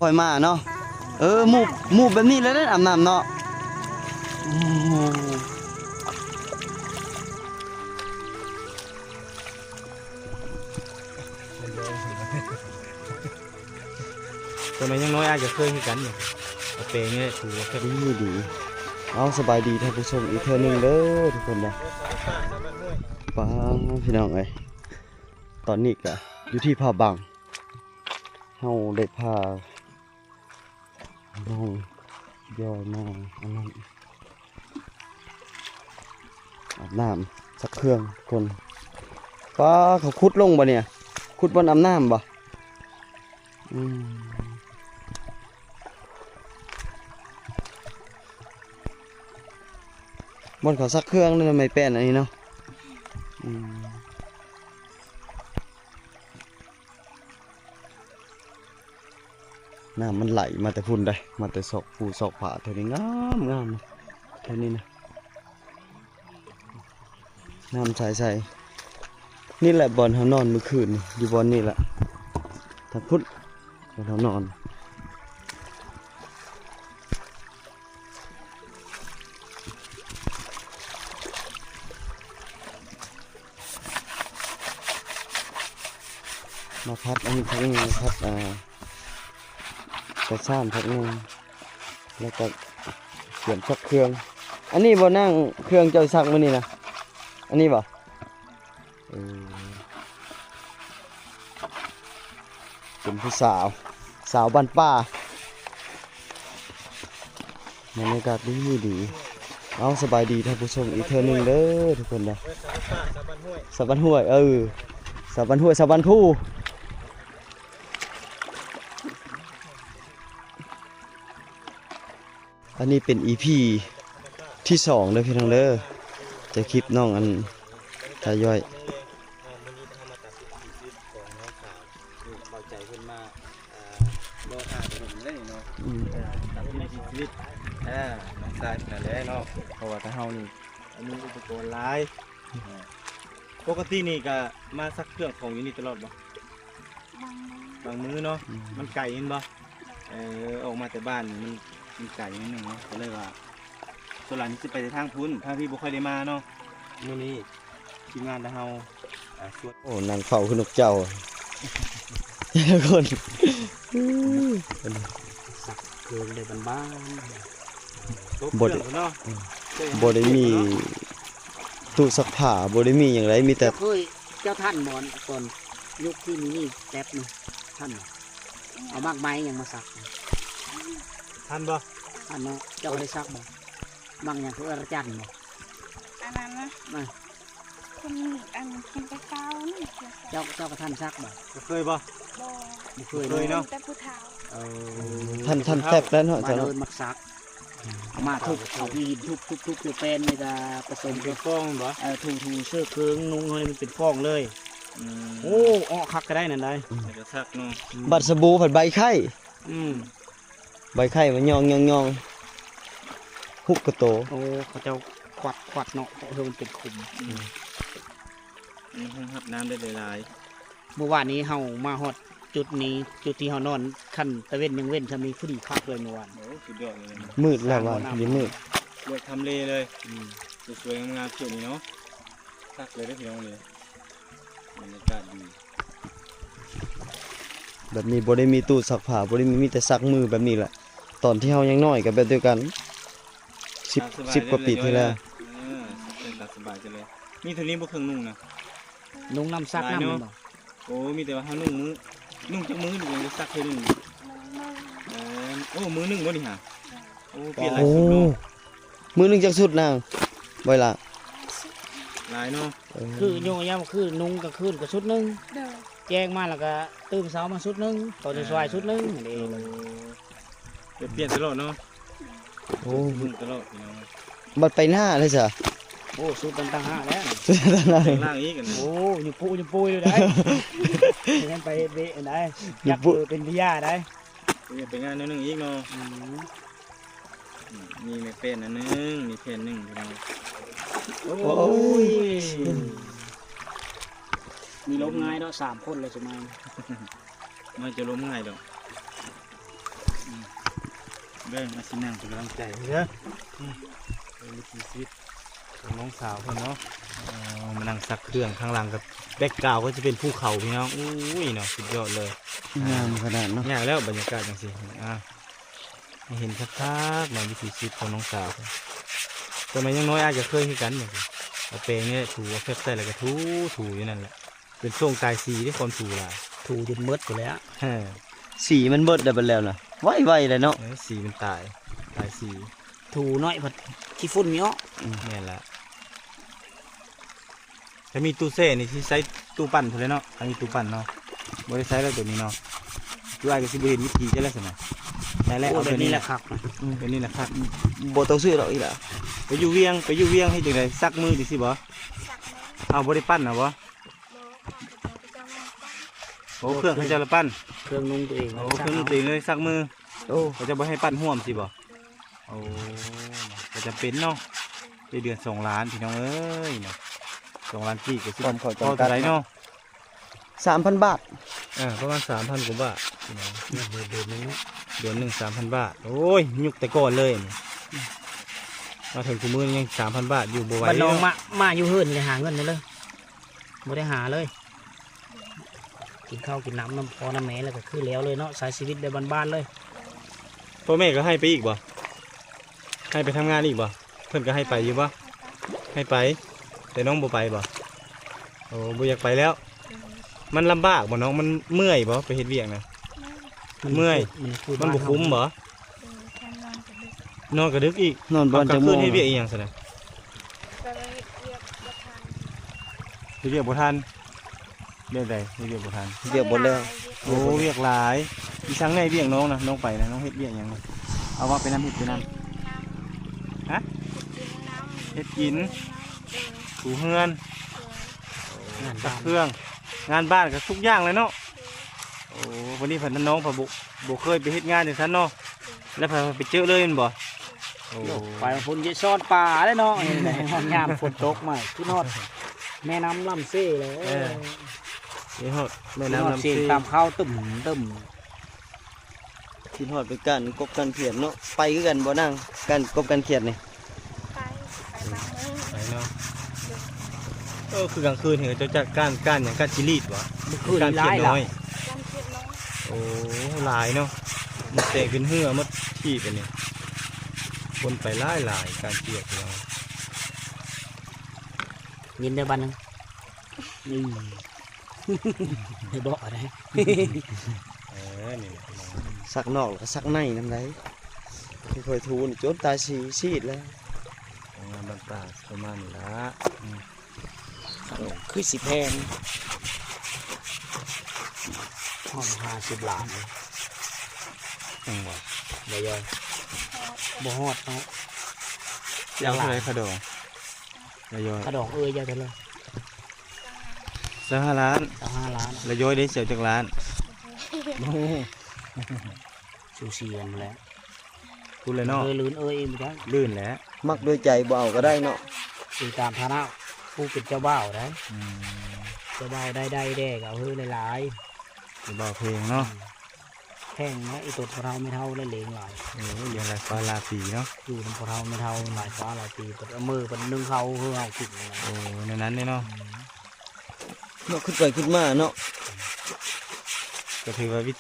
ຄ່ອຍມາເນາະ. ເອີ ໝູບ ໝູບແບບນີ້ແຫຼະເດ້ ອາບນ້ຳເນາະ. ໂອ້ ຕົວນ້ອຍຍັງນ້ອຍ ອາດຈະເຄີຍຄືກັນ ເອົາແປງນີ້ແຫຼະ ຖືວ່າແບບ ດີ ດີ. ເອົາ ສະບາຍດີທ່ານຜູ້ຊົມອີກເທື່ອໜຶ່ງເດີທຸກຄົນເດີ. ປ້າ ພີ່ນ້ອງເອີຍ ຕອນນີ້ກະຢູ່ທີ່ຜາບັງ ເຮົາໄດ້ພານ້ອງຢອຍມາອັນນັ້ນ ອາບນ້ຳຊັກເຄື່ອງຄົນ. ປ້າ ເຂົາຂຸດລົງບໍ່ເນຍ? ຂຸດບ່ອນອາບນ້ຳບໍ່? ອືມ ບ່ອນເຂົາຊັກເຄື່ອງນັ້ນ ໄມ້ແປ້ນອັນນີ້ເນາະ. ອືມ ນ້ຳມັນໄຫຼມາແຕ່ພຸ້ນເດ້ ມາແຕ່ຊອກພູຊອກຜາ. ແຖວນີ້ງາມໆ ແຖວນີ້ນະ ນ້ຳໃສໆ. ນີ້ແຫຼະບ່ອນເຮົານອນມື້ຄືນນີ້ ຢູ່ບ່ອນນີ້ແຫຼະ ທາງພຸ້ນ ບ່ອນເຮົານອນ. ມາພັດອັນນີ້ພັດ ມາພັດ ອ່າ ກະຊານພັດໜຶ່ງ ແລ້ວກໍກຽມຊັກເຄື່ອງ. ອັນນີ້ບໍ່ນາງ ເຄື່ອງເຈົ້າຊັກມື້ນີ້ນະ? ອັນນີ້ບໍ່? ເອີ ເປັນຜູ້ສາວ ສາວບ້ານປ່າ. ບັນຍາກາດດີ ດີ. ເອົາ ສະບາຍດີທ່ານຜູ້ຊົມອີກເທື່ອໜຶ່ງເດີທຸກຄົນເດີ. ສາວບ້ານຫ້ວຍ ເອີ ສາວບ້ານຫ້ວຍ ສາວບ້ານພູ. ອັນນີ້ເປັນອີພີທີສອງເດີພີ່ນ້ອງເດີ ຈາກຄລິບນ້ອງອັນ ຕາຍ້ອຍ. ມື້ນີ້ເຮົາມາຕັດສິນຊີວິດຂອງນ້ອງສາວ ເອົາໃຈເພິ່ນມາ ເອີ ລໍຖ້າດົນເລີຍເນາະ. ອືມ ຕັດສິນຊີວິດ ເອີ ນ້ອງຊາຍເພິ່ນນັ້ນແຫຼະເນາະ ເພາະວ່າທາງເຮົານີ້ ມີອຸປະກອນຫຼາຍ. ປົກກະຕິນີ້ກະມາຊັກເຄື່ອງຂອງຢູ່ນີ້ຕະຫຼອດບໍ່? ບາງມື້ ບາງມື້ເນາະ. ອືມ ມັນໄກແມ່ນບໍ່? ເອີ ອອກມາແຕ່ບ້ານນີ້ມັນ ມັນໄກໜ້ອຍໜຶ່ງເນາະ ກໍເລີຍວ່າ ສ່ວນຫຼາຍມັນຊິໄປແຕ່ທາງພຸ້ນ ທາງພີ້ບໍ່ຄ່ອຍໄດ້ມາເນາະ. ມື້ນີ້ທີມງານລະເຮົາ ອ່າ ຊວນ ໂອ້ ນັ່ງເຝົ້າຄືນົກເຈົ້າ ແຕ່ລະຄົນ ຊັກເຄື່ອງໄດ້ບ້ານໆ ຕົກເຄື່ອງເນາະ. ອືມ ບໍ່ໄດ້ມີ ເນາະ ຕູ້ຊັກຜ້າ ບໍ່ໄດ້ມີຫຍັງໃດ ມີແຕ່ ເຈົ້າເຄີຍ ເຈົ້າທັນບໍ່ ຕອນຍຸກທີ່ມີມີດແຕັບນີ້ ທັນບໍ່? ເອົາໝາກໄມ້ຫຍັງມາສັກ ທັນບໍ່? ທັນເນາະ. ເຈົ້າໄດ້ສັກບໍ່? ໝາກຫຍັງ ເຂົາເອີ້ນອາຈານບໍ່? ອັນນັ້ນນະ ມາ ຄົນ ອັນ ຄົນໄປເອົານີ້ ເຈົ້າ ເຈົ້າກໍທັນສັກບໍ່? ບໍ່ເຄີຍບໍ່? ບໍ່ ບໍ່ເຄີຍ ບໍ່ເຄີຍເນາະ ແຕ່ຜູ້ເຖົ້າ. ເອີ ທັນ ທັນແຕັບແລ້ວເນາະ ເຈົ້າເນາະ ມັກສັກ. ເອົາມາທຸບ ເອົາຫີນທຸບໆໆ ແປ້ນນີ້ກະປະສົມ ເປັນຟອງບໍ່? ເອີ ຖູໆ ເຊື້ອເຄື່ອງນຸ່ງເຮົານີ້ມັນເປັນຟອງເລີຍ. ອືມ ໂອ້ ເອາະຄັກກະໄດ້ນັ້ນໄດ໋ ອືມ ແລ້ວກະສັກເນາະ. ອືມ ບັດສະບູພັດໃບໄຂ້. ອືມ ໃບໄຂ້ມັນຍ່ອງໆໆ ຮຸບກະໂຕ. ໂອ້ ເຂົາເຈົ້າຂວັດໆເນາະ ເພາະເຮືອມັນເປັນຂຸມ. ອືມ ມັນຮອງຮັບນ້ຳໄດ້ຫຼາຍໆ. ມື້ວານນີ້ເຮົາມາຮອດຈຸດນີ້ ຈຸດທີ່ເຮົານອນ ຄັນຕາເວັນຍັງເວັນຊ່ຳນີ້ ພໍດີຄັກເລີຍມື້ວານ. ໂອ້ ສຸດຍອດເລີຍ ມືດແລ້ວວ່າ ດີມືດ ເລືອກທຳເລເລີຍ. ອືມ ສວຍໆງາມໆ ຈຸດນີ້ເນາະ ຄັກເລີຍເດີພີ່ນ້ອງເດີ ບັນຍາກາດດີ. ແບບນີ້ບໍ່ໄດ້ມີຕູ້ຊັກຜ້າ ບໍ່ໄດ້ມີ ມີແຕ່ຊັກມືແບບນີ້ແຫຼະ. ຕອນທີ່ເຮົາຍັງນ້ອຍກໍແບບດຽວກັນ ສິບ ສິບກວ່າປີທີ່ແລ້ວ. ເອີ ຕາມສະບາຍເລີຍ. ມີເທົ່ານີ້ບໍ່ເຄື່ອງນຸ່ງນະ? ນຸ່ງນ້ຳຊັກນ້ຳແມ່ນບໍ່? ໂອ້ ມີແຕ່ວ່າເຮົານຸ່ງມື້ ນຸ່ງຈັກມື້ໜຶ່ງຈັ່ງໄດ້ຊັກເທື່ອໜຶ່ງ? ເອີ ໂອ້ ມື້ໜຶ່ງບໍ່ນີ້ຫາ? ໂອ້ ປ່ຽນຫຼາຍຊຸດເນາະ. ມື້ໜຶ່ງຈັກຊຸດນາງ? ບໍ່ຫຼາຍ ຫຼາຍເນາະ. ເອີ ຄືໂຍງຍາມຄືນຸ່ງກາງຄືນກໍຊຸດໜຶ່ງ ໂດຍ ແຈ້ງມາແລ້ວກໍຕື່ນເຊົ້າມາຊຸດໜຶ່ງ ຕອນສວາຍຊຸດໜຶ່ງ. ເອີ ເອີ ປ່ຽນຕະຫຼອດເນາະ. ໂອ້ ຊຸດໜຶ່ງຕະຫຼອດພີ່ນ້ອງ. ບັດໄປໜ້າເລີຍຊະ. ໂອ້ ຊຸດນັ້ນຕ່າງຫາກແລ້ວ ຊຸດນັ້ນຕ່າງຫາກ ແປງຮ່າງອີກ. ໂອ້ ຍູປູຍູປູຍຢູ່ໄດ໋ ຍັງໄປເວະໄດ໋ ຍູປູ ຢາກເປັນພິຍາໄດ໋. ໂອ້ຍ ໄປງານໜ້ອຍໜຶ່ງອີກເນາະ. ອືມ ອືມ ມີໄມ້ແປ້ນອັນໜຶ່ງ ມີແຜ່ນໜຶ່ງພີ່ນ້ອງ. ໂອ້ຍ ໂອ້ຍ ມີລົມງ່າຍເນາະ ສາມຄົນແລ້ວຊຸມນີ້ ມັນຈະລົມງ່າຍດອກ. ເບິ່ງ ມາຊິນັ່ງເປັນກຳລັງໃຈເດີ. ອືມ ເບິ່ງວິຖີຊີວິດຂອງນ້ອງສາວເພິ່ນເນາະ. ເອີ ມານັ່ງຊັກເຄື່ອງ ຂ້າງຫຼັງກໍ ແບັກກຣາວກໍຈະເປັນພູເຂົາ ພີ່ນ້ອງ. ໂອ້ຍເນາະ ສຸດຍອດເລີຍ. ງາມຂະໜາດເນາະ. ຍາກແລ້ວບັນຍາກາດຈັ່ງຊີ້. ອ່າ ໃຫ້ເຫັນຄັກໆເນາະ ວິຖີຊີວິດຂອງນ້ອງສາວ. ແຕ່ມາຍັງນ້ອຍອາດຈະເຄີຍຄືກັນ ເອົາແປງນີ້ແຫຼະຖູ ເອົາແຟບໃສ່ແລ້ວກໍຖູ ຖູຢູ່ນັ້ນແຫຼະ. ເປັນຊ່ວງຕາຍສີເດ້ ຄວາມຖູຫຼາຍ ຖູຈົນໝົດພຸ້ນແຫຼະ. ເອີ ສີມັນເບິດແລ້ວ ບັດແລ້ວນະ ໄວໆເລີຍເນາະ. ເອີ ສີມັນຕາຍ ຕາຍສີ. ຖູໜ້ອຍພັດຂີ້ຝຸ່ນມີເອາະ. ອືມ ແມ່ນລະ. ຖ້າມີຕູ້ແຊ່ນີ້ຊິໃສ່ຕູ້ປັ່ນພຸ້ນແຫຼະເນາະ ຖ້າມີຕູ້ປັ່ນເນາະ. ບໍ່ໄດ້ໃຊ້ແລ້ວໂຕນີ້ເນາະ. ຄືອ້າຍກໍຊິບໍ່ເຫັນວິທີເຈົ້າແລ້ວຊັ້ນນະ. ໄດ້ແລ້ວ ໂອ້ ເອົາແບບນີ້ແຫຼະຄັກນະ. ອືມ ແບບນີ້ແຫຼະຄັກ. ບໍ່ຕ້ອງຊື້ດອກອີ່ຫຼາ. ໄປຢູ່ວຽງ ໄປຢູ່ວຽງເຮັດຈັ່ງໃດ ຊັກມືຈັ່ງຊີ້ບໍ່? ເອົາ ບໍ່ໄດ້ປັ່ນນະບໍ່? ໂອ້ ເຄື່ອງເຂົາເຈົ້າລະປັ່ນ ເຄື່ອງນຸ່ງຕົວເອງ. ໂອ້ ເຄື່ອງນຸ່ງຕົວເອງເລີຍ ຊັກມື. ໂອ້ ເຂົາເຈົ້າບໍ່ໃຫ້ປັ່ນຮ່ວມຊີ້ບໍ່? ໂອ້ ກໍຈຳເປັນເນາະ. ໄດ້ເດືອນສອງລ້ານ ພີ່ນ້ອງເອີຍເນາະ. ສອງລ້ານກີບກໍຊິພໍເທົ່າໃດເນາະ? ສາມພັນບາດ. ເອີ ປະມານສາມພັນກວ່າບາດ ພີ່ນ້ອງ. ເດືອນໜຶ່ງເນາະ ເດືອນໜຶ່ງສາມພັນບາດ. ໂອ້ຍ ຍຸກແຕ່ກ່ອນເລີຍ ມາເຖິງທຸກມື້ນີ້ຍັງສາມພັນບາດຢູ່ ບໍ່ໄຫວ. ບ້ານນ້ອງມາ ມາຢູ່ເຮືອນນີ້ໄດ້ຫາເງິນເລີຍ ບໍ່ໄດ້ຫາເລີຍ. ກິນເຂົ້າກິນນ້ຳນຳພໍ່ນຳແມ່ແລ້ວກໍຄືແລ້ວເລີຍເນາະ ໃຊ້ຊີວິດແບບບ້ານໆເລີຍ. ພໍ່ແມ່ກໍໃຫ້ໄປອີກບໍ່? ໃຫ້ໄປທຳງານອີກບໍ່? ເພິ່ນກໍໃຫ້ໄປຢູ່ບໍ່? ໃຫ້ໄປ ແຕ່ນ້ອງບໍ່ໄປບໍ່? ໂອ້ ບໍ່ຢາກໄປແລ້ວ. ມັນລຳບາກບໍ່ນ້ອງ? ມັນເມື່ອຍບໍ່ ໄປເຮັດວຽກນະ? ມັນເມື່ອຍ ມັນບໍ່ຄຸ້ມບໍ່? ເອີ ນອນກະດຶກ ນອນກະດຶກອີກ. ນອນບ່ອນຈັກໂມງ? ກາງຄືນເຮັດວຽກອີ່ຫຍັງຊັ້ນນະ? ເຮັດວຽກບໍ່ທັນ. ເຮັດວຽກບໍ່ທັນ ແບບໃດ? ເຮັດວຽກບໍ່ທັນ ເຮັດວຽກບໍ່ແລ້ວ. ໂອ້ ວຽກຫຼາຍ ວຽກຫຼາຍ. ອີ່ສັງແດ່ວຽກນ້ອງນະ ນ້ອງໄປນະ ນ້ອງເຮັດວຽກຫຍັງນະ? ເອົາວ່າໄປນຳ ເຮັດໄປນຳ. ຮະ? ເຮັດກິນ ເຮັດກິນ ເຮັດເຮືອນ ເອີ ຖູເຮືອນ ເອີ ງານບ້ານ ຊັກເຄື່ອງ ງານບ້ານກໍທຸກຢ່າງເລີຍເນາະ. ໂອ້ ວັນນີ້ເພິ່ນນ້ອງເພິ່ນບໍ່ ບໍ່ເຄີຍໄປເຮັດງານຈັ່ງຊັ້ນເນາະ ແລ້ວເພິ່ນໄປເຈີເລີຍແມ່ນບໍ່? ໂອ້ ໄປພຸ້ນຊິຊອດປາເດ້ເນາະ. ເຫັນໄດ໋ ຍາມຝົນຕົກມາ ຄິດຮອດແມ່ນ້ຳລຳເຊເລີຍ. ເອີ ຄິດຮອດແມ່ນ້ຳລຳເຊ ຕາມເຂົ້າຕຶ້ມໆ. ຄິດຮອດໄປການກົບການຂຽນເນາະ. ໄປຄືກັນບໍ່ນາງ ການກົບການຂຽນນີ້? ໄປ ໄປບາງມື້ ໄປເນາະ. ໂດຍ ເອີ ຄືກາງຄືນເຫັນເຂົາເຈົ້າຈັດການ ການຫຍັງ ການຈີຣີດຫວາ? ມື້ຄືນ ການຂຽນນ້ອຍ ການຂຽນນ້ອຍ. ໂອ້ ຫຼາຍເນາະ ມັນແຕກເປັນເຮືອໝົດທີ່ປານນີ້ ຄົນໄປຫຼາຍໆ ການຂຽນເນາະ. ຍິນໄດ້ບາດໜຶ່ງ ນີ້ ໄດ້ເບາະໄດ໋. ເອີ ນີ້ແຫຼະ ຊັກນອກແລ້ວກໍຊັກໃນນຳໄດ໋ ຄ່ອຍໆຖູຈົນຕາຍສີຊີດແລ້ວ. ໂຮງງານບ້ານປ່າປະມານນີ້ລະ. ອືມ ໂອ້ ຄືຊິແພງ ຮອດຫ້າສິບລ້ານ ແພງບໍ່? ບໍ່ຢອຍ ບໍ່ຮອດເນາະ. ເຈົ້າເທົ່າໃດຂະດອງ? ລະຢອຍ ຂະດອງເອີຍ ເຈົ້າເທົ່າໃດ? ຊາວຫ້າລ້ານ ຊາວຫ້າລ້ານ. ລະຢອຍເດ້ ເຈົ້າຈັກລ້ານ? ໂອ້ ສູສີກັນພຸ້ນແຫຼະ ພຸ້ນແຫຼະເນາະ. ເອີ ລື່ນເອີຍອີກບໍ່ຈັກ ລື່ນແຫຼະ. ມັກດ້ວຍໃຈ ບໍ່ເອົາກໍໄດ້ເນາະ ອີງຕາມຖານະຜູ້ເປັນເຈົ້າບ່າວໄດ໋. ອືມ ເຈົ້າບ່າວໄດ້ ໄດ້ແດ່ກໍເອົາເຮີ້ຫຼາຍໆ ເຈົ້າບ່າວແພງເນາະ. ອືມ ແພງນະ ອີ່ຕົນພໍ່ເຖົ້າແມ່ເຖົ້າໄດ້ລ້ຽງຫຼາຍ. ເອີ ລ້ຽງຫຼາຍຟ້າຫຼາຍປີເນາະ ຢູ່ນຳພໍ່ເຖົ້າແມ່ເຖົ້າຫຼາຍຟ້າຫຼາຍປີ ເພິ່ນເອົາມືເພິ່ນໜຶ້ງເຂົ້າເຮີ້ເຮົາກິນ. ໂອ້ ແນວນັ້ນເດ້ເນາະ. ອືມ ເນາະ ຄິດໄປຄິດມາເນາະ ກໍຖືວ່າວິ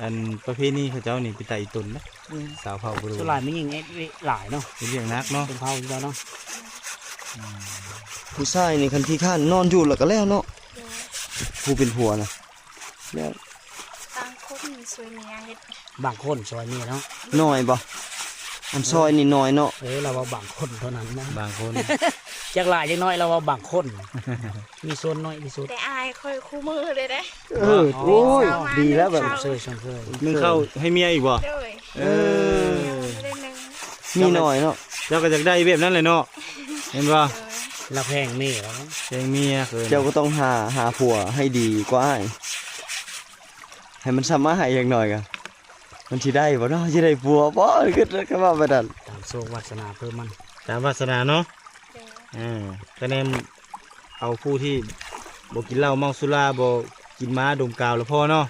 ອັນປະເພນີເຂົາເຈົ້ານີ້ເປັນຕາອີ່ຕົນນະ. ອືມ ຊາວເຜົ່າບໍ່ ສ່ວນຫຼາຍແມ່ຍິງເຮັດວຽກຫຼາຍເນາະ ເຮັດວຽກໜັກເນາະ ເປັນເຜົ່າຢູ່ແລ້ວເນາະ. ອືມ ຜູ້ຊາຍນີ້ຄັນຂີ້ຄ້ານນອນຢູ່ແລ້ວກໍແລ້ວເນາະ. ໂດຍ ຜູ້ເປັນຜົວນະ ແລ້ວ ບາງຄົນຊ່ວຍເມຍເຮັດ ບາງຄົນຊ່ອຍເມຍເນາະ. ໜ້ອຍບໍ່? ອັນຊ່ອຍນີ້ໜ້ອຍເນາະ. ເອີ ລາວເວົ້າບາງຄົນເທົ່ານັ້ນນະ ບາງຄົນ ຈັກຫຼາຍຈັກໜ້ອຍ ລາວເວົ້າບາງຄົນ ມີສ່ວນໜ້ອຍທີ່ສຸດ. ແຕ່ອາຍຂ້ອຍຄູ່ມື້ເລີຍເດ້. ເອີ ໂອ້ຍ ດີແລ້ວແບບ ຊົມເຊີຍ ຊົມເຊີຍ. ໜຶ້ງເຂົ້າໃຫ້ເມຍອີກບໍ່? ໂດຍ ເອີ ເອີ ມີໜ້ອຍເນາະ. ເຈົ້າກໍຢາກໄດ້ແບບນັ້ນແຫຼະເນາະ ແມ່ນບໍ່? ໂດຍ ລາວແພງເມຍແລ້ວເນາະ ແພງເມຍເກີນ. ເຈົ້າກໍຕ້ອງຫາ ຫາຜົວໃຫ້ດີກວ່າອ້າຍ ໃຫ້ມັນສາມາດໃຫ້ຢ່າງໜ້ອຍກໍ ມັນຊິໄດ້ບໍ່ເນາະ ຊິໄດ້ຜົວບໍ່? ຄິດ ຄິດວ່າແບບນັ້ນ ຕາມໂຊກວາດສະໜາເພິ່ນມັນ ຕາມວາດສະໜາເນາະ. ໂດຍ ເອີ ຄະແນນເອົາຜູ້ທີ່ບໍ່ກິນເຫຼົ້າເມົາສຸລາ ບໍ່ກິນມ້າດົມກາວລະພໍເນາະ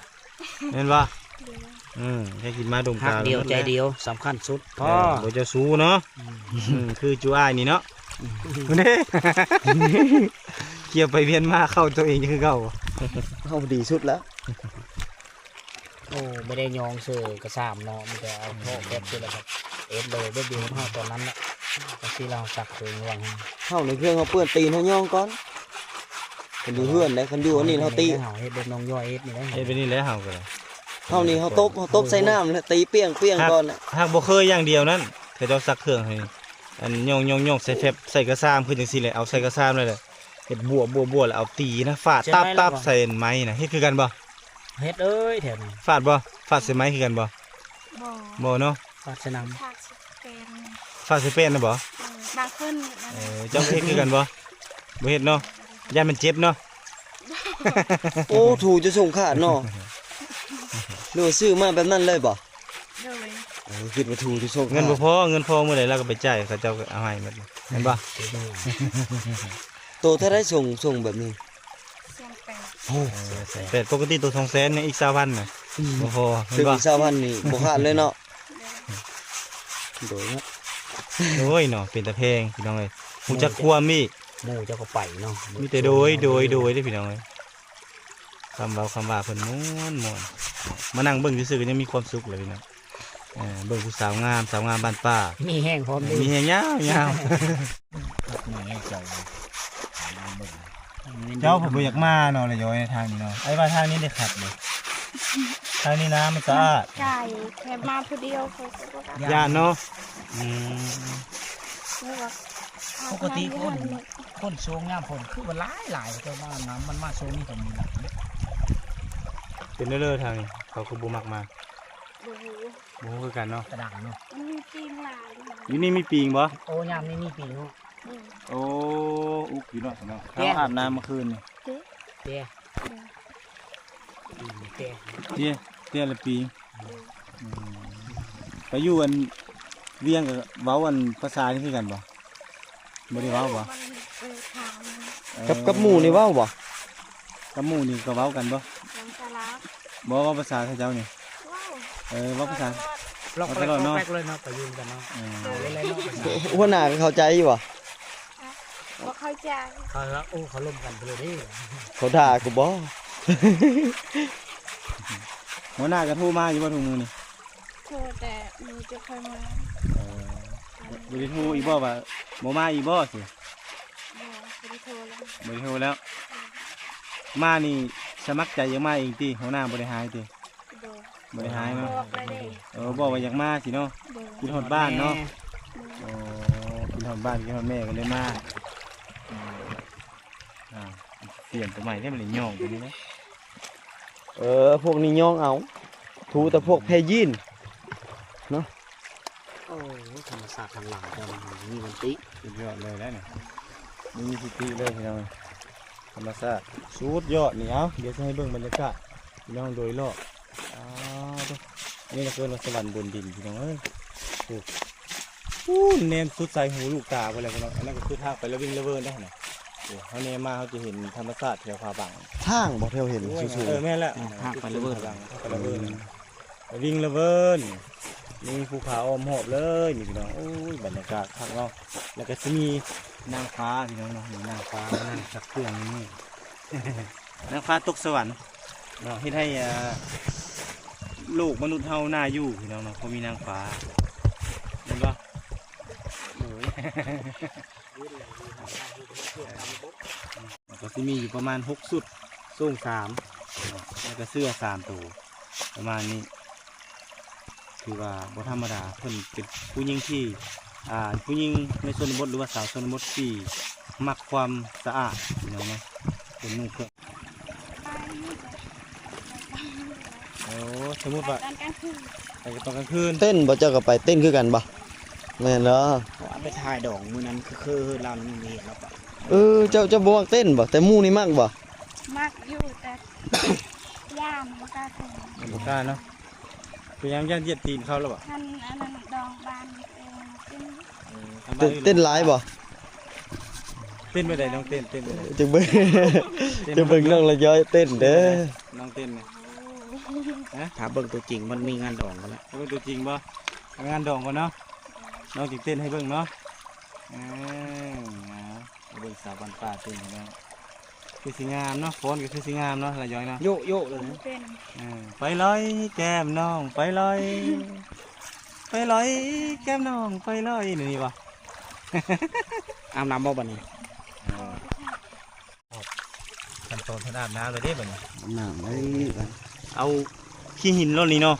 ແມ່ນບໍ່? ໂດຍ ເອີ ອືມ ໃຫ້ກິນມາດົມກາວ ຮັກດຽວໃຈດຽວ ສຳຄັນສຸດ ເອີ ພໍ່ ບໍ່ເຈົ້າຊູ້ເນາະ ອືມ ອືມ ຄືຈູອ້າຍນີ້ເນາະ ອືມ ເດ້ ກຽວໄປວຽນມາເຂົ້າໂຕເອງຄືເກົ່າ ເຮົາດີສຸດແລ້ວ. ໂອ້ ບໍ່ໄດ້ຍ້ອງເສີກະຊາມເນາະ ມີແຕ່ເອົາທໍ່ແກັບຊື່ແລ້ວກໍເອັດເລີຍ ແບບດຽວເຮົາຕອນນັ້ນແຫຼະ ກໍຊິລາວສັກເຄື່ອງຫວ່າງ ເຮົາໃນເຄື່ອງເຮົາເປື້ອນຕີນເຮົາຍ້ອງກ່ອນ ຄັນຢູ່ເຮືອນໄດ໋ ຄັນຢູ່ອັນນີ້ເຮົາຕີ ເຮົາເຮັດແບບນ້ອງຍ້ອຍເຮັດນີ້ໄດ໋ ເຮັດແບບນີ້ແຫຼະເຮົາກໍໄດ້ ເຮົານີ້ເຮົາຕົບ ເຮົາຕົບໃສ່ນ້ຳແລ້ວຕີປ່ຽງໆກ່ອນ ຫາກບໍ່ເຄີຍຢ່າງດຽວນັ້ນ ເຂົາເຈົ້າສັກເຄື່ອງໃຫ້ ອັນຍ້ອງໆໆໃສ່ແຟບ ໃສ່ກະຊາມຄືຈັ່ງຊີ້ແຫຼະ ເອົາໃສ່ກະຊາມແລ້ວແຫຼະ ເຮັດບົວໆໆແລ້ວເອົາຕີນະ ຟາດຕັບໆໃສ່ໄມ້ນະ ເຮັດຄືກັນບໍ່? ເຮັດເອີຍ ແຖວນີ້ ຟາດບໍ່? ຟາດໃສ່ໄມ້ຄືກັນບໍ່? ບໍ່ ບໍ່ເນາະ ຟາດໃສ່ນ້ຳ ຟາດໃສ່ແປ້ນ ຟາດໃສ່ແປ້ນນະບໍ່? ເອີ ບາງຄົນ ເອີ ເຈົ້າເຮັດຄືກັນບໍ່? ບໍ່ເຮັດເນາະ ຢ້ານມັນເຈັບເນາະ ໂອ້ ຖູຈົນສົ້ງຂາດເນາະ ຫຼືວ່າຊື້ມາແບບນັ້ນເລີຍບໍ່? ໂດຍ ເອີ ຄິດວ່າຖູຈົນສົ້ງຂາດ ເງິນບໍ່ພໍ ເງິນພໍມື້ໃດລາວກໍໄປຈ່າຍ ເຂົາເຈົ້າກໍເອົາໃຫ້ໝົດ ແມ່ນບໍ່? ໂຕເທົ່າໃດ ສົ້ງ ສົ້ງແບບນີ້? ແສນແປດ ໂອ້ ເອີ ແສນແປດ ປົກກະຕິໂຕສອງແສນ ຍັງອີກຊາວພັນນະ ອືມ ບໍ່ພໍ ຖືກອີກຊາວພັນນີ້ບໍ່ຂາດເລີຍເນາະ ໂດຍເນາະ ໂອ້ຍເນາະ ເປັນຕາແພງພີ່ນ້ອງເອີຍ ຮູ້ຈັກຄວາມອີກ ໝູ່ເຈົ້າກໍໄປເນາະ ມີແຕ່ໂດຍ ໂດຍ ໂດຍເດ້ພີ່ນ້ອງເອີຍ ຄຳເວົ້າຄຳວ່າເພິ່ນມ່ວນໆ ມານັ່ງເບິ່ງຊື່ໆກໍຍັງມີຄວາມສຸກເລີຍພີ່ນ້ອງ ເອີ ເບິ່ງຜູ້ສາວງາມ ສາວງາມບ້ານປ່າ ມີແຮງພ້ອມເດ້ ມີແຮງຍາວໆ ແມ່ນເຈົ້າ ເຈົ້າເພິ່ນບໍ່ຢາກມາເນາະ ລະຢອຍທາງນີ້ເນາະ ອ້າຍວ່າທາງນີ້ໄດ້ຄັກເດ້ ທາງນີ້ນ້ຳມັນສະອາດ ໄກ ແຄ່ມາຜູ້ດຽວເຂົາກໍບໍ່ ຢ້ານເນາະ ອືມ ແລ້ວກໍ ປົກກະຕິຄົນ ຄົນຊ່ວງຍາມຝົນຄືວ່າຫຼາຍໆ ແຕ່ວ່ານ້ຳມັນມາຊ່ວງນີ້ກໍມີຫຼາຍ ເປັນເລີຍທາງນີ້ ເຂົາຄືບໍ່ມັກມາ ບໍ່ຮູ້ ບໍ່ຮູ້ຄືກັນເນາະ ກະດັງເນາະ ມັນມີປີງຫຼາຍ ຢູ່ນີ້ມີປີງບໍ່? ໂອ້ ຍາມນີ້ມີປີງເນາະ ອືມ ໂອ້ ອຸກຢູ່ເນາະ ເນາະ ເຮົາອາບນ້ຳມື້ຄືນນີ້ ເຕ ເຕ ເຕ ເຕລະປີງ ອືມ ໄປຢູ່ອັນວຽງກໍເວົ້າອັນພາສານີ້ຄືກັນບໍ່? ບໍ່ໄດ້ເວົ້າບໍ່? ເອີ ຖາມ ເອີ ກັບ ກັບໝູ່ນີ້ເວົ້າບໍ່? ກັບໝູ່ນີ້ກໍເວົ້າກັນບໍ່? ຍັງສະລາ ບໍ່ ເວົ້າພາສາເຂົາເຈົ້ານີ້ ເວົ້າ ເອີ ເວົ້າພາສາ ເວົ້າຕະຫຼອດເນາະ ເວົ້າຕະຫຼອດເນາະ ແປກເລີຍເນາະ ໄປຢູ່ນຳກັນເນາະ ເອີ ຫົວໜ້າເຂົາໃຈຢູ່ບໍ່? ບໍ່ເຂົ້າໃຈ ເຂົາວ່າ ໂອ້ ເຂົາລົມກັນໄປເລີຍເດ້ ເຂົາດ່າກູບໍ່? ຫົວໜ້າກໍໂທມາຢູ່ບໍ່ທຸກມື້ນີ້? ໂທແຕ່ມື້ຈະຄ່ອຍມາ ເອີ ບໍ່ໄດ້ໂທອີກບໍ່ວ່າບໍ່ມາອີກບໍ່? ຊິ ບໍ່ ບໍ່ໄດ້ໂທແລ້ວ ບໍ່ໄດ້ໂທແລ້ວ ມານີ້ສະໝັກໃຈຢາກມາເອງຕິ? ຫົວໜ້າບໍ່ໄດ້ຫາຍຕິ? ບໍ່ ບໍ່ໄດ້ຫາຍເນາະ ບອກໄດ້ເດ້ ເອີ ບອກວ່າຢາກມາຊິເນາະ ໂດຍ ຄິດຮອດບ້ານເນາະ ໂອ້ ຄິດຮອດບ້ານ ຄິດຮອດແມ່ກໍເລີຍມາ ອືມ ອ່າ ປ່ຽນຕົວໃໝ່ໄດ້ ມັນເລີຍຍ້ອງຕົວນີ້ນະ ເອີ ພວກນີ້ຍ້ອງເອົາ ຖືແຕ່ພວກແພຢີນເນາະ ໂອ້ ທຳມະຊາດທາງຫຼັງເຈົ້າມີມັນຕິ ສຸດຍອດເລີຍແຫຼະນີ້ ມີສະຕິເລີຍພີ່ນ້ອງ ທຳມະຊາດສຸດຍອດນີ້ ເອົາ ດຽວຊິໃຫ້ເບິ່ງບັນຍາກາດພີ່ນ້ອງໂດຍລອບ ອ້າວໂທ້ ອັນນີ້ກໍເອີ້ນວ່າສະຫວັນບົນດິນພີ່ນ້ອງເອີຍ ໂອ້ ພຸ້ນແນມສຸດສາຍຫູລູກຕາພຸ້ນແຫຼະພີ່ນ້ອງ ອັນນັ້ນກໍຄືທາງໄປລະວິງລະເວີນໄດ໋ຫັ້ນນະ ໂອ້ ເຮົາແນມມາເຮົາຈະເຫັນທຳມະຊາດແຖວຜາບັງ ທາງບໍ່ ແຖວເຫັນ ໂອ້ຍ ສູງໆ ເອີ ແມ່ນແຫຼະ ທາງໄປລະເວີນ ທາງໄປລະເວີນ ລະວິງລະເວີນ ມີພູຜາອ້ອມຮອບເລີຍນີ້ພີ່ນ້ອງ ໂອ້ຍ ບັນຍາກາດຄັກເນາະ ແລ້ວກໍຊິມີນາງຟ້າພີ່ນ້ອງເນາະ ນີ້ນາງຟ້າມານັ່ງສັກເຄື່ອງຢູ່ນີ້ ນາງຟ້າຕົກສະຫວັນເນາະ ເຮັດໃຫ້ ອ່າ ໂລກມະນຸດເຮົາໜ້າຢູ່ພີ່ນ້ອງເນາະ ເພາະມີນາງຟ້າ ແມ່ນບໍ່? ໂດຍ ແລ້ວກໍຊິມີຢູ່ປະມານຫົກຊຸດ ໂສ້ງສາມເນາະ ແລ້ວກໍເສື້ອສາມໂຕ ປະມານນີ້ ຖືວ່າບໍ່ທຳມະດາ ເພິ່ນເປັນຜູ້ຍິງທີ່ ອ່າ ຜູ້ຍິງໃນຊົນນະບົດ ຫຼືວ່າສາວຊົນນະບົດທີ່ມັກຄວາມສະອາດພີ່ນ້ອງເນາະ ເພິ່ນນຸ່ງເຄື່ອງ ໂອ້ ສົມມຸດວ່າ ຕອນກາງຄືນ ໄປຕອນກາງຄືນ ເຕັ້ນບໍ່ ເຈົ້າກໍໄປເຕັ້ນຄືກັນບໍ່? ແມ່ນເນາະ ເອົາໄປຖ່າຍດອງມື້ນັ້ນ ຄື ຄືເຮືອນລາວນີ້ມີເຫັນແລ້ວປະ ເອີ ເຈົ້າ ເຈົ້າບໍ່ມັກເຕັ້ນບໍ່? ແຕ່ໝູ່ນີ້ມັກບໍ່? ມັກຢູ່ ແຕ່ຢ້ານ ບໍ່ກ້າເຕັ້ນ ບໍ່ກ້າເນາະ ເປັນຫຍັງ ຢ້ານຢຽບຕີນເຂົາຫຼືບໍ່? ຄັນອັນນັ້ນດອງບ້ານເອງ ເອີ ເຕັ້ນ ເຕັ້ນຫຼາຍບໍ່? ເຕັ້ນແບບໃດ ນ້ອງເຕັ້ນ ເຕັ້ນແບບໃດ? ຈັ່ງເບິ່ງ ຈັ່ງເບິ່ງນ້ອງລະຍ້ອຍເຕັ້ນເດີ ນ້ອງເຕັ້ນ ໂອ້ ຮະ? ຖ້າເບິ່ງຕົວຈິງ ມັນມີງານດອງກັນແລ້ວ. ເບິ່ງຕົວຈິງບໍ່? ໄປງານດອງກ່ອນເນາະ. ນ້ອງຈຶ່ງເຕັ້ນໃຫ້ເບິ່ງເນາະ. ເອີ ເອົາ ມາເບິ່ງສາວບ້ານປ່າຕື່ມພີ່ນ້ອງ. ຄືຊິງາມເນາະ, ຟ້ອນກໍຄືຊິງາມເນາະ ລະຢອຍເນາະ. ໂຢະໂຢະເລີຍ. ເອີ ໄປລອຍແກ້ມນ້ອງ ໄປລອຍ ໄປລອຍແກ້ມນ້ອງ ໄປລອຍ ນີ້ບໍ່? ອາບນ້ຳບໍ່ບັດນີ້? ເອີ ຂັ້ນຕອນເພິ່ນອາບນ້ຳແລ້ວເດ້ບັດນີ້. ອາບນ້ຳເລີຍ. ເອົາຂີ້ຫີນໂລດນີ້ເນາະ.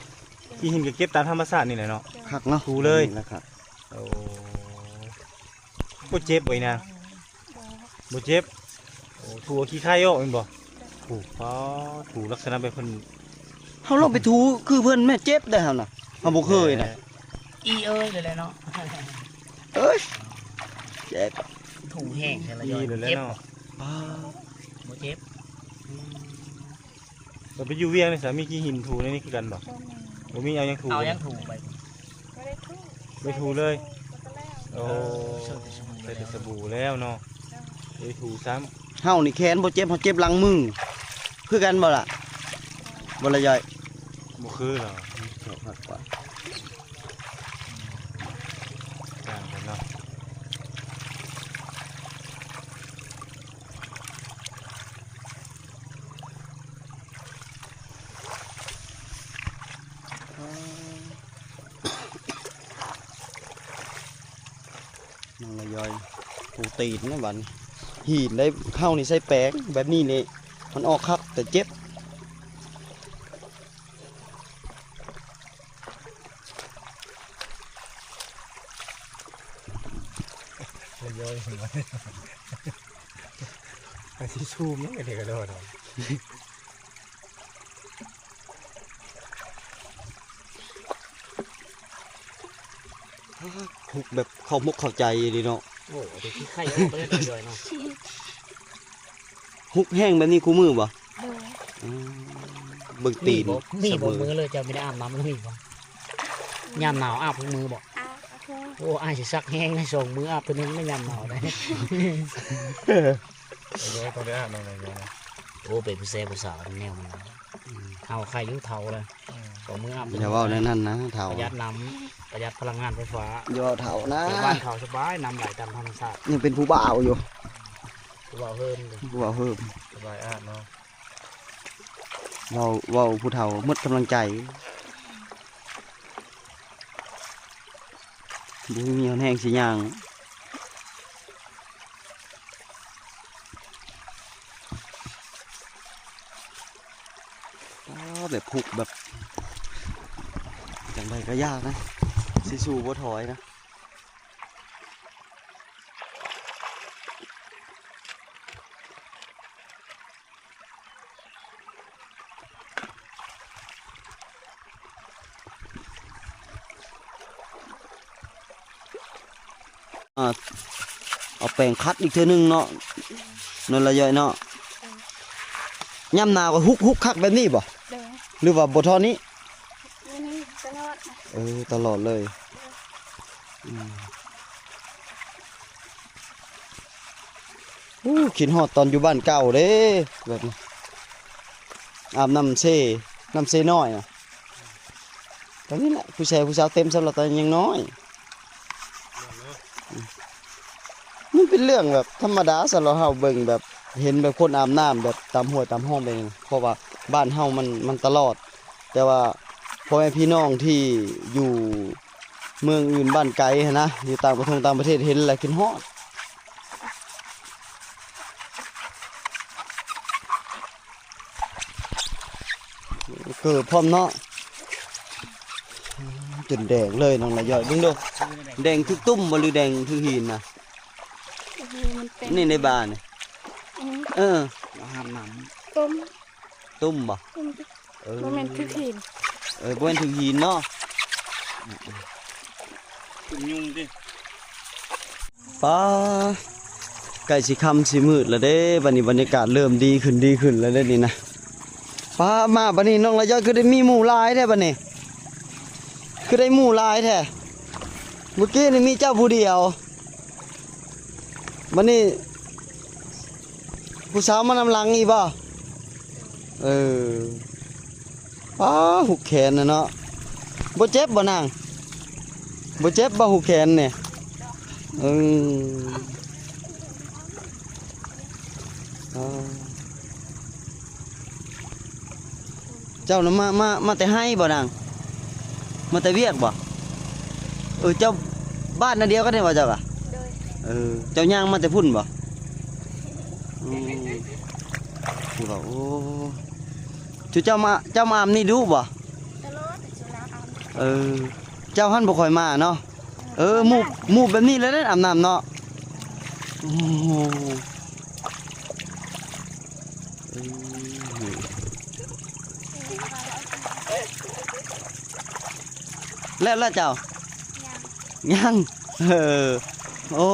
ຂີ້ຫີນກໍເກັບຕາມທຳມະຊາດນີ້ແຫຼະເນາະ. ຄັກເນາະ. ຖູເລີຍ. ນີ້ລະຄັກ. ໂອ້ ບໍ່ເຈັບບໍ່ອີນາ? ບໍ່ເຈັບ. ໂອ້ ຖູເອົາຂີ້ໄຂ່ອອກແມ່ນບໍ່? ຖູ ອໍ ຖູລັກສະນະແບບເພິ່ນ ເຮົາລອງໄປຖູຄືເພິ່ນແມ່ ເຈັບໄດ໋ເຮົານະ. ເຮົາບໍ່ເຄີຍນະ. ອີເອີຍ ເລີຍແຫຼະເນາະ. ເອີຍ ເຈັບ. ຖູແຫ້ງແທ້ລະ. ອີເລີຍແຫຼະເນາະ. ເຈັບບໍ່? ອໍ ບໍ່ເຈັບ. ອືມ ແລ້ວໄປຢູ່ວຽງນີ້ສາ ມີຂີ້ຫີນຖູໃນນີ້ຄືກັນບໍ່? ບໍ່ມີ. ບໍ່ມີ. ເອົາຫຍັງຖູ? ເອົາຫຍັງຖູໄປ? ບໍ່ໄດ້ຖູ ໄປຖູເລີຍ. ໂອ້ ເອີ ໃຊ້ແຕ່ສະບູ ໃຊ້ແຕ່ສະບູແລ້ວເນາະ. ເອີ ບໍ່ໄດ້ຖູຊ້ຳ. ເຮົານີ້ແຂນບໍ່ເຈັບ ເຮົາເຈັບຫຼັງມື ຄືກັນບໍ່ລະ? ບໍ່ລະຢາຍ. ບໍ່ຄືເນາະ. ເຈາະຄັກກວ່າ. ຕ່າງກັນເນາະ. ນ້ອງລະຢອຍ ປູຕີນນະບັດນີ້. ຫີນໄດ້ ເຮົານີ້ໃສ່ແປງແບບນີ້ນີ້ ມັນອອກຄັກແຕ່ເຈັບ. ລະຢອຍ ມັນຊິຊູມຍັງໄດ້ກະໂດດ. ຮຸກແບບເຂົ້າມົກເຂົ້າໃຈອີ່ຫຼີເນາະ. ໂອ້ ເອົາແຕ່ຂີ້ໄຂ່ອອກໄປເລີຍເນາະ. ຮຸກແຫ້ງແບບນີ້ຄູ່ມື້ບໍ່? ໂດຍ. ອືມ ເບິ່ງຕີນ ມີບໍ່? ມີບໍ່? ມື້ເລີຍເຈົ້າບໍ່ໄດ້ອາບນ້ຳ ມີບໍ່? ຍາມໜາວອາບທຸກມື້ບໍ່? ອາບທຸກມື້. ໂອ້ ອ້າຍຊິສັກແຮງໃນສອງມື້ອາບເທື່ອໜຶ່ງໃນຍາມໜາວໄດ໋. ໂດຍ ຕ້ອງໄດ້ອາບນ້ຳຫຼາຍເທື່ອນະ. ໂອ້ ເປັນຜູ້ແຊຜູ້ສາວແນວມັນ. ອືມ ເຮົາໄຄຢູ່ເຖົ້າແລ້ວ. ອືມ ສອງມື້ອາບ. ຢ່າເວົ້າແນວນັ້ນນະເຖົ້າ. ປະຢັດນ້ຳ ປະຢັດພະລັງງານໄຟຟ້າ. ຢ່າເຖົ້ານະ. ຢູ່ບ້ານເຂົາສະບາຍ ນ້ຳໄຫຼຕາມທຳມະຊາດ. ຍັງເປັນຜູ້ບ່າວຢູ່. ຜູ້ບ່າວເຮີມ. ຜູ້ບ່າວເຮີມ. ສະບາຍອາບເນາະ. ເວົ້າ ເວົ້າຜູ້ເຖົ້າໝົດກຳລັງໃຈ ບໍ່ມີຮຽວແຮງຊິຍ່າງ. ອ້າ ແບບພຸກແບບ ຈັ່ງໃດກໍຢາກນະ ຊິສູ້ບໍ່ຖອຍນະ. ອ່າ ເອົາແປງຂັດອີກເທື່ອໜຶ່ງເນາະ ນັ້ນລະເອື້ອຍເນາະ. ເອີ ຍາມໜາວກໍຮຸກ ຮຸກຄັກແບບນີ້ບໍ່? ໂດຍ. ຫຼືວ່າບໍ່ທໍ່ນີ້? ແບບນີ້ຕະຫຼອດ. ເອີ ຕະຫຼອດເລີຍ. ໂດຍ. ອືມ. ໂອ້ ຄິດຮອດຕອນຢູ່ບ້ານເກົ່າເດ້ ແບບນີ້ ອາບນ້ຳເຊ ນ້ຳເຊນ້ອຍນະ. ຕອນນີ້ແຫຼະ ຜູ້ຊາຍຜູ້ສາວເຕັມ ສຳລັບຕອນຍັງນ້ອຍ. ອືມ ມັນເປັນເລື່ອງແບບທຳມະດາ ສຳລັບເຮົາເບິ່ງແບບ ເຫັນແບບຄົນອາບນ້ຳແບບຕາມຫ້ວຍຕາມຮ່ອງໄປນີ້ ເພາະວ່າບ້ານເຮົາມັນ ມັນຕະຫຼອດ. ແຕ່ວ່າພໍ່ແມ່ພີ່ນ້ອງທີ່ຢູ່ເມືອງອື່ນບ້ານໄກຫັ້ນນະ ຢູ່ຕ່າງປະເທດ ຕ່າງປະເທດ ເຫັນແລ້ວຄິດຮອດ. ເກີບພ້ອມເນາະ ຈົນແດງເລີຍ ນ້ອງລະຢອຍ ເບິ່ງດູ ແດງຖືກຕຸ່ມບໍ່ ຫຼືແດງຖືກຫີນນະ? ໂອ້ໂຫ ມັນເປັນ ນີ້ໃນບ່ານີ້. ອືມ ເອີ ເອົາຫາບນ້ຳ ຕຸ່ມ ຕຸ່ມບໍ່? ຕຸ່ມ ເອີ ບໍ່ແມ່ນຖືກຫີນ ເອີ ບໍ່ແມ່ນຖືກຫີນເນາະ ຕຸ່ມຍຸງຕິ. ປ້າ ໃກ້ຊິຄ່ຳຊິມືດແລ້ວເດ້ ບັດນີ້ບັນຍາກາດເລີ່ມດີຂຶ້ນ ດີຂຶ້ນແລ້ວເດ້ນີ້ນະ. ປ້າ ມາບັດນີ້ນ້ອງລະຢອຍຄືໄດ້ມີໝູ່ຫຼາຍແທ້ບັດນີ້ ຄືໄດ້ໝູ່ຫຼາຍແທ້. ເມື່ອກີ້ນີ້ມີເຈົ້າຜູ້ດຽວ ບັດນີ້ຜູ້ສາວມານຳຫຼັງອີກບໍ່? ເອີ. ປ້າ ຫຸກແຂນນະເນາະ. ບໍ່ເຈັບບໍ່ນາງ? ບໍ່ເຈັບບໍ່ຫຸກແຂນນີ້? ເອີ ເຈົ້ານະມາ ມາ ມາແຕ່ໄຮ່ບໍ່ນາງ? ມາແຕ່ວຽກບໍ່? ເອີ ເຈົ້າບ້ານອັນດຽວກັນນີ້ບໍ່ເຈົ້າກະ? ໂດຍ. ເອີ ເຈົ້າຍ່າງມາແຕ່ພຸ້ນບໍ່? ອືມ ຄືວ່າ ໂອ້ ເຈົ້າມາ ເຈົ້າມາອາບນີ້ດຸບໍ່? ຕະຫຼອດ ແຕ່ສຸລາອາບ. ເອີ ເຈົ້າຫັ້ນບໍ່ຄ່ອຍມາເນາະ. ເອີ ໝູ່ ໝູ່ແບບນີ້ແຫຼະເດ້ອາບນ້ຳເນາະ. ໂອ້ ເອີ ແລ້ວ ແລ້ວເຈົ້າ? ຍັງ ຍັງ. ເອີ ໂອ້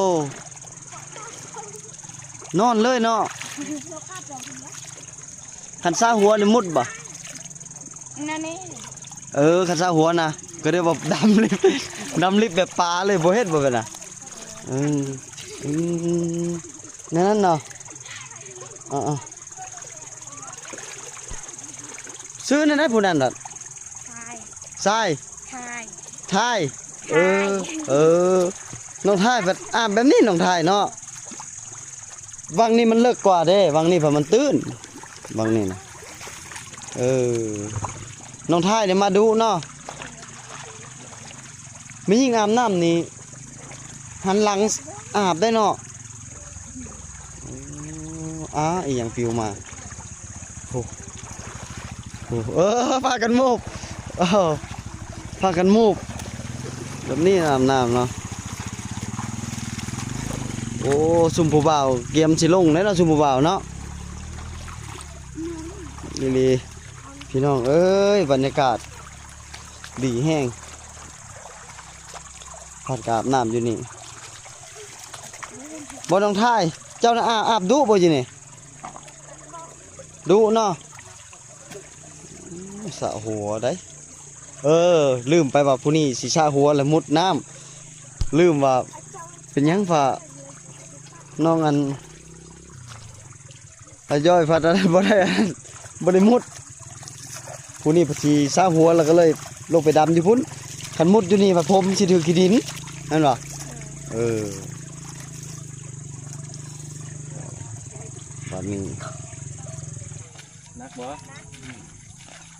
ນອນເລີຍເນາະ. ຄັນຊາຫົວນີ້ມຸດບໍ່? ນັ້ນນີ້ ເອີ ຄັນຊາຫົວນະ ກໍໄດ້ວ່າດຳລິບ ດຳລິບແບບປາເລີຍ ບໍ່ເຮັດບໍ່ແມ່ນນະ? ເອີ ອືມ ແນວນັ້ນເນາະ. ເອີໆ ຊື່ແນວໃດຜູ້ນັ້ນນະ? ຊາຍ ຊາຍ ທາຍ ທາຍ. ເອີ ເອີ ນ້ອງທາຍພັດອາບແບບນີ້ ນ້ອງທາຍເນາະ. ວັງນີ້ມັນເລິກກວ່າເດ້ ວັງນີ້ເພາະມັນຕື້ນ ວັງນີ້ນະ. ເອີ ນ້ອງທາຍນີ້ມາດຸເນາະ. ແມ່ຍິງອາບນ້ຳນີ້ຫັນຫຼັງອາບໄດ້ເນາະ. ໂອ້ ອາ ອີ່ຫຍັງປິວມາ? ໂອ້ ໂອ້ ເອີ ພາກັນໂມບ ເອີ ພາກັນໂມບ ແບບນີ້ອາບນ້ຳເນາະ. ໂອ້ ຊຸມຜູ້ບ່າວກຽມຊິລົງແລ້ວເນາະ ຊຸມຜູ້ບ່າວເນາະ. ອີ່ຫຼີ ພີ່ນ້ອງເອີຍ ບັນຍາກາດດີແຮງ ພັດກະອາບນ້ຳຢູ່ນີ້. ບໍ່ ນ້ອງທາຍ ເຈົ້ານະອາບ ອາບດຸບໍ່ຢູ່ນີ້? ດຸເນາະ. ອືມ ສະຫົວໃດ໋. ເອີ ລືມໄປວ່າຜູ້ນີ້ຊິສະຫົວແລ້ວມຸດນ້ຳ ລືມວ່າ ເປັນຫຍັງວ່າ ນ້ອງອັນ ອາຍ້ອຍພັດອັນນັ້ນບໍ່ໄດ້ ບໍ່ໄດ້ມຸດ. ຜູ້ນີ້ພັດຊິສະຫົວແລ້ວກໍເລີຍລົງໄປດຳຢູ່ພຸ້ນ. ຄັນມຸດຢູ່ນີ້ພັດຜົມຊິຖືກຂີ້ດິນ ແມ່ນບໍ່? ເອີ ບັດນີ້ ໜັກບໍ່?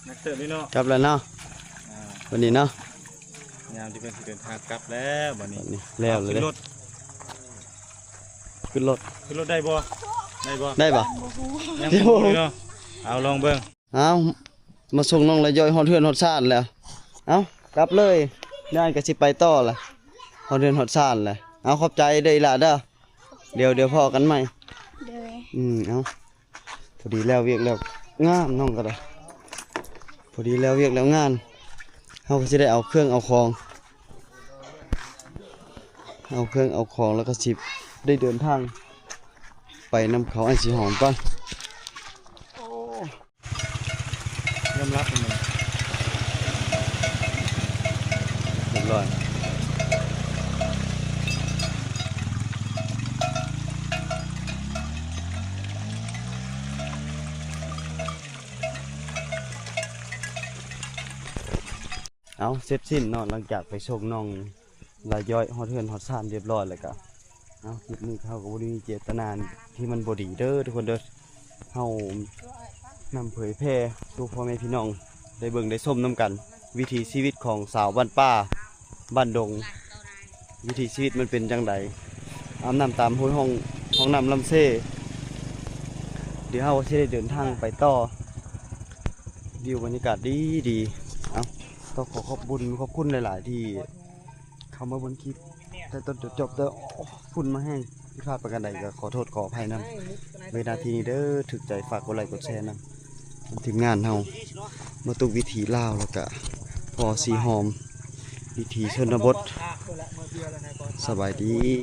ໜັກເຕີບເລີຍເນາະ. ກັບແລ້ວເນາະ ອ່າ ບັດນີ້ເນາະ. ຍາມທີ່ເພິ່ນຊິເດີນທາງກັບແລ້ວ ບັດນີ້ ບັດນີ້ແລ້ວເລີຍ. ຂຶ້ນລົດ ຂຶ້ນລົດ ຂຶ້ນລົດໄດ້ບໍ່? ໄດ້ບໍ່? ໄດ້ບໍ່? ຍັງບໍ່ຮູ້ເລີຍເນາະ. ເອົາ ລອງເບິ່ງ. ເອົາ ມາສົ່ງນ້ອງລະຍ້ອຍຮອດເຮືອນຮອດຊານແລ້ວ. ເອົາ ກັບເລີຍ ຍາຍກໍຊິໄປຕໍ່ລະ ຮອດເຮືອນຮອດຊານແລ້ວ. ເອົາ ຂອບໃຈເດີອີ່ຫຼ້າເດີ. ດຽວ ດຽວພໍ້ກັນໃໝ່. ໂດຍ. ອືມ ເອົາ ພໍດີແລ້ວວຽກແລ້ວງານ ນ້ອງກໍໄດ້ ພໍດີແລ້ວວຽກແລ້ວງານ ເຮົາກໍຊິໄດ້ເອົາເຄື່ອງເອົາຂອງ ເອົາເຄື່ອງເອົາຂອງ ແລ້ວກໍຊິໄດ້ເດີນທາງໄປນຳເຂົາ ອ້າຍສີຫອມກ່ອນ. ໂອ້ ຍອມຮັບມັນ ຮຽບຮ້ອຍ. ເອົາ ເສັດສິ້ນເນາະ ຫຼັງຈາກໄປສົ່ງນ້ອງລະຍ້ອຍຮອດເຮືອນຮອດຊານຮຽບຮ້ອຍແລ້ວກະ ເອົາ ຄລິບນີ້ເຮົາກໍບໍ່ໄດ້ມີເຈດຕະນາທີ່ມັນບໍ່ດີເດີທຸກຄົນເດີ. ເຮົານຳເຜີຍແຜ່ສູ່ພໍ່ແມ່ພີ່ນ້ອງໄດ້ເບິ່ງໄດ້ຊົມນຳກັນ ວິຖີຊີວິດຂອງຊາວບ້ານປ່າ ບ້ານດົງ ວິຖີຊີວິດມັນເປັນຈັ່ງໃດ ອາບນ້ຳຕາມຫ້ວຍຮ່ອງ ຮ່ອງນ້ຳລຳເຊ. ດຽວເຮົາກໍຊິໄດ້ເດີນທາງໄປຕໍ່ ວິວບັນຍາກາດດີໆ. ເອົາ ຕ້ອງຂໍຂອບບຸນຂອບຄຸນຫຼາຍໆ ທີ່ເຂົ້າມາເບິ່ງຄລິບແຕ່ຕົ້ນຈົນຈົບເດີ. ໂອ້ ຝຸ່ນມາແຮງ ຜິດພາດປະການໃດກໍຂໍໂທດຂໍອະໄພນຳ. ເວລາທີ່ນີ້ເດີ ຖືກໃຈຝາກກົດໄລກົດແຊນຳ ທີມງານເຮົາມາຕຸກວິຖີລາວ ແລ້ວກະພໍສີຫອມ ວິຖີຊົນນະບົດ. ສະບາຍດີ.